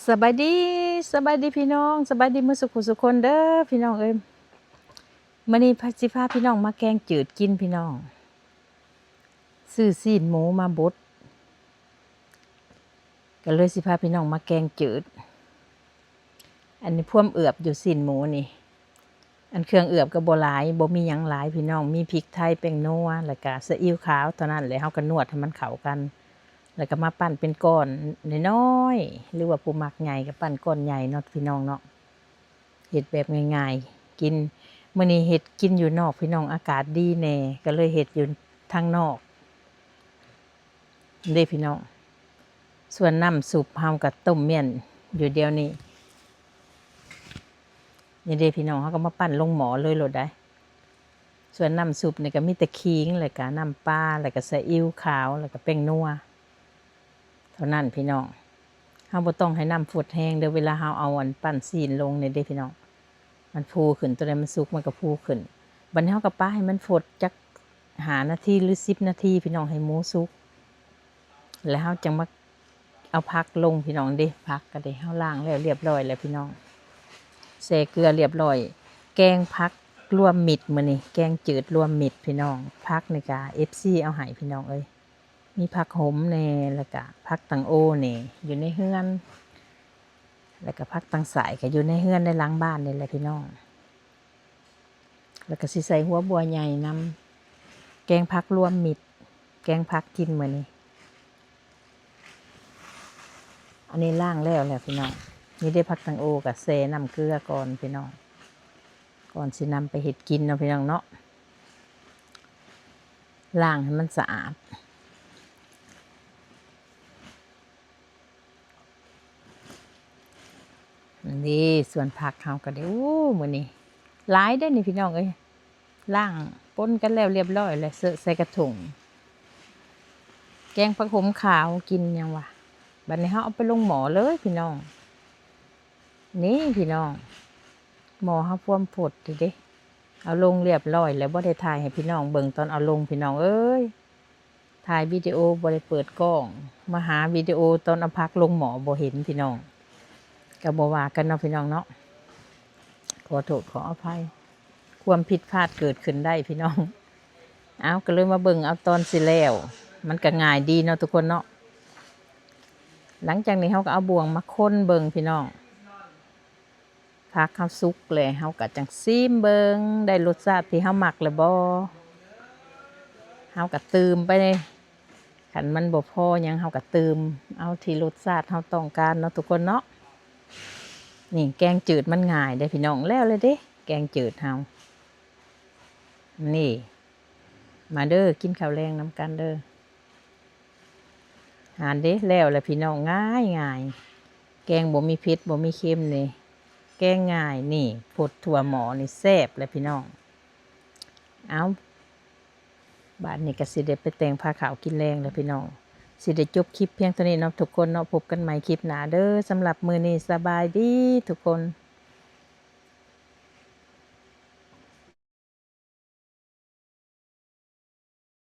ສະບາຍດີ, ສະບາຍດີພີ່ນ້ອງ, ສະບາຍດີໝົດສູ່ຜູ້ສູ່ຄົນເດີພີ່ນ້ອງເອີຍ. ມື້ນີ້ຊິພາພີ່ນ້ອງມາແກງຈືດກິນພີ່ນ້ອງ. ຊື້ຊີ້ນໝູມາບົດ ກໍເລີຍຊິພາພີ່ນ້ອງມາແກງຈືດ. ອັນນີ້ພວມເອືອບຢູ່ຊີ້ນໝູນີ້. ອັນເຄື່ອງເອືອບກໍບໍ່ຫຼາຍ, ບໍ່ມີຫຍັງຫຼາຍພີ່ນ້ອງ, ມີພິກໄທ, ແປ້ງນົວ ແລ້ວກະຊີອິ້ວຂາວເທົ່ານັ້ນແຫຼະ. ເຮົາກໍນວດໃຫ້ມັນເຂົ້າກັນ ແລ້ວກໍມາປັ້ນເປັນກ້ອນນ້ອຍໆ ຫຼືວ່າຜູ້ມັກໃຫຍ່ກໍປັ້ນກ້ອນໃຫຍ່ເນາະພີ່ນ້ອງເນາະ. ເຮັດແບບງ່າຍໆກິນ. ມື້ນີ້ເຮັດກິນຢູ່ນອກພີ່ນ້ອງ, ອາກາດດີແດ່ ກໍເລີຍເຮັດຢູ່ທາງນອກເດ້ພີ່ນ້ອງ. ສ່ວນນ້ຳຊຸບເຮົາກໍຕົ້ມມ້ຽນຢູ່ດຽວນີ້. ນີ້ເດ້ພີ່ນ້ອງ, ເຮົາກໍມາປັ້ນລົງໝໍ້ເລີຍໂລດໄດ໋. ສ່ວນນ້ຳຊຸບນີ້ກໍມີແຕ່ຂີງ ແລ້ວກໍນ້ຳປາ ແລ້ວກໍຊີອິ້ວຂາວ ແລ້ວກໍແປ້ງນົວເທົ່ານັ້ນພີ່ນ້ອງ. ເຮົາບໍ່ຕ້ອງໃຫ້ນ້ຳຟົດແຮງເດີ, ເວລາເຮົາເອົາອັນປັ້ນຊີ້ນລົງນີ້ເດ້ພີ່ນ້ອງ, ມັນຟູຂຶ້ນ, ຕົວໃດມັນສຸກມັນກໍຟູຂຶ້ນ. ບັດນີ້ເຮົາກໍປະໃຫ້ມັນຟົດຈັກຫ້ານາທີ ຫຼື ສິບນາທີພີ່ນ້ອງ, ໃຫ້ໝູສຸກ ແລ້ວເຮົາຈັ່ງມາ ເອົາຜັກລົງພີ່ນ້ອງເດ້. ຜັກກໍໄດ້ ເຮົາລ້າງແລ້ວລຽບຮ້ອຍແລ້ວພີ່ນ້ອງ, ແຊ່ເກືອລຽບຮ້ອຍ. ແກງຜັກລວມມິດມື້ນີ້, ແກງຈືດລວມມິດພີ່ນ້ອງ. ຜັກນີ້ກະເອັຟຊີເອົາໃຫ້ພີ່ນ້ອງເອີຍ, ມີຜັກຫົມແດ່ ແລ້ວກະຜັກຕັງໂອແດ່ຢູ່ໃນເຮືອນ, ແລ້ວກະຜັກຕັງສາຍກໍຢູ່ໃນເຮືອນໃນຫຼັງບ້ານນີ້ແຫຼະພີ່ນ້ອງ. ແລ້ວກໍຊິໃສ່ຫົວບົວໃຫຍ່ນຳ. ແກງຜັກລວມມິດ, ແກງຜັກກິນມື້ນີ້. ອັນນີ້ລ້າງແລ້ວແຫຼະພີ່ນ້ອງ. ນີ້ເດ້ ຜັກຕັງໂອກໍແຊ່ນ້ຳເກືອກ່ອນພີ່ນ້ອງ, ກ່ອນຊິນຳໄປເຮັດກິນເນາະພີ່ນ້ອງເນາະ. ລ້າງໃຫ້ມັນສະອາດ. ນີ້ ສວນຜັກເຮົາກໍໄດ້ ໂອ້ ມື້ນີ້ຫຼາຍເດ້ນີ້ພີ່ນ້ອງເອີຍ, ລ້າງປົນກັນແລ້ວລຽບຮ້ອຍແລ້ວ ເຊາະໃສ່ກະຖົງ. ແກງຜັກຫົມຂາວ ກິນຫຍັງວະ. ບັດນີ້ເຮົາເອົາໄປລົງໝໍ້ເລີຍພີ່ນ້ອງ. ນີ້ພີ່ນ້ອງ, ໝໍ້ເຮົາພວມຟົດເດ້, ເອົາລົງລຽບຮ້ອຍແລ້ວ. ບໍ່ໄດ້ຖ່າຍໃຫ້ພີ່ນ້ອງເບິ່ງຕອນເອົາລົງພີ່ນ້ອງເອີຍ, ຖ່າຍວິດີໂອບໍ່ໄດ້ເປີດກ້ອງ, ມາຫາວິດີໂອຕອນເອົາຜັກລົງໝໍ້ບໍ່ເຫັນພີ່ນ້ອງ. ກໍບໍ່ວ່າກັນເນາະພີ່ນ້ອງເນາະ, ຂໍໂທດຂໍອະໄພ, ຄວາມຜິດພາດເກີດຂຶ້ນໄດ້ພີ່ນ້ອງ. ເອົາ ກໍເລີຍມາເບິ່ງເອົາຕອນຊິແລ້ວ, ມັນກໍງ່າຍດີເນາະທຸກຄົນເນາະ. ຫຼັງຈາກນີ້ເຮົາກໍເອົາບ່ວງມາຄົນເບິ່ງພີ່ນ້ອງ. ຜັກເຮົາສຸກແລ້ວ ເຮົາກໍຈັ່ງຊີມເບິ່ງ ໄດ້ລົດຊາດທີ່ເຮົາມັກແລ້ວບໍ່, ເຮົາກໍຕື່ມໄປ, ຄັນມັນບໍ່ພໍຫຍັງເຮົາກໍຕື່ມເອົາທີ່ລົດຊາດເຮົາຕ້ອງການເນາະທຸກຄົນເນາະ. ນີ້ແກງຈືດມັນງ່າຍເດ້ພີ່ນ້ອງ, ແລ້ວເລີຍເດ້ແກງຈືດເຮົາ. ນີ້ ມາເດີ ກິນເຂົ້າແລງນຳກັນເດີ. ຫັ້ນເດ້ ແລ້ວແຫຼະພີ່ນ້ອງ, ງ່າຍໆ. ແກງບໍ່ມີເຜັດບໍ່ມີເຄັມນີ້ ແກງງ່າຍ. ນີ້ ຟົດທົ່ວໝໍ້ນີ້ແຊບແຫຼະພີ່ນ້ອງ. ເອົາ ບາດນີ້ກໍຊິໄດ້ໄປແຕ່ງພາຂ້າວກິນແລງແລ້ວພີ່ນ້ອງ. ຊິໄດ້ຈົບຄລິບພຽງເທົ່ານີ້ເນາະທຸກຄົນເນາະ, ພົບກັນໃໝ່ຄລິບໜ້າເດີ. ສຳລັບມື້ນີ້ສະບາຍດີທຸກຄົນ.